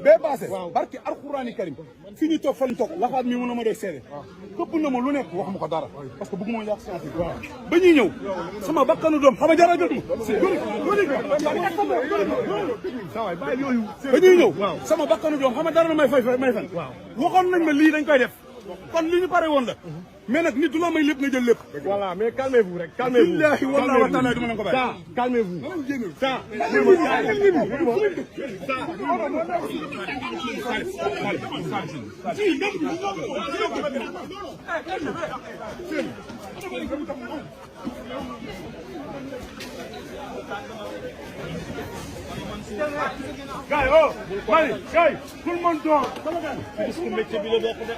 bee baase barki alxuraani karim fi ñu toog fa ñu toog laxaat mi mën na ma doy seede këpp na ma lu nekk wax ma ko dara parce que bëgguma yàq science bi ba ñuy ñëw sama bakkanu doom xam nga jara jot ma ba ñuy ñëw sama bakkanu doom xam nga dara na may fan waxoon nañ ma lii dañ koy def kon li ñu pare woon la mais nag nit du la may lépp nga jël lépp. voilà mais calmez-vous rek calmez-vous. billahi wallahi wa taala duma leen ko bàyyi. ça calmez-vous. ça. Gars oh Mali gars tout le monde dort sama gars est-ce que métier bi la bokk de